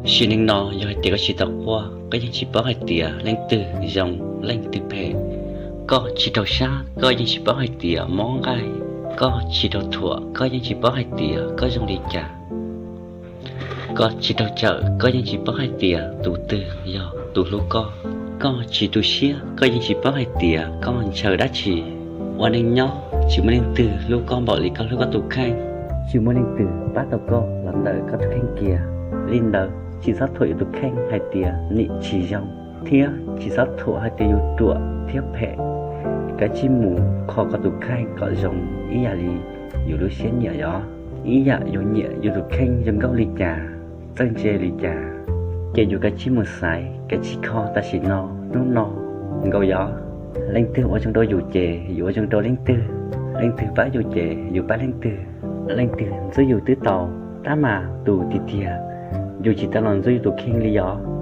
Sim neej no yog hais tias koj tsis tau quaj, koj yeej tsis paub hais tias leej twg zoo, leej twg phem. Koj tsis raug sab, koj yeej tsis paub hais tias mob nqaij. Koj tsis raug thuam, koj yeej tsis paub hais tias koj zoo li cas. Koj tsis raug cawm, koj yeej tsis paub hais tias tus twg yog tus hlub koj. Koj tsis tu siab, koj yeej tsis paub hais tias koj ntshaw dab tsi. Ua neej nyob tsis muaj leej twg hlub koj npaum li koj hlub koj tus kheej. Tsis muaj leej twg pab tau koj los ntawm koj tus kheej kiag. Li ntawd tsis txhob thuam yus tus kheej hais tias nim tsis zoo, thiab tsis txhob thuam hais tias yus ruam thiab phem. Kav tsij mus kho koj tus kheej kom zoo ib yam li yus lub siab nyiam yom. Ib yam yus nyiam yus tus kheej zoo nkauj li cas, txawj ntse li cas, ces yus kav tsij mus xaiv, kav tsij kho tam sim no, hnub no nkaus yom. Leej twg ua zoo rau yus ces yus ua zoo rau leej twg, leej twg pab yus ces yus pab leej twg, leej twg ntxub yus twb tau, tab mas tus tiag tiag yus tsis tau los ntxub yus tus kheej li yom.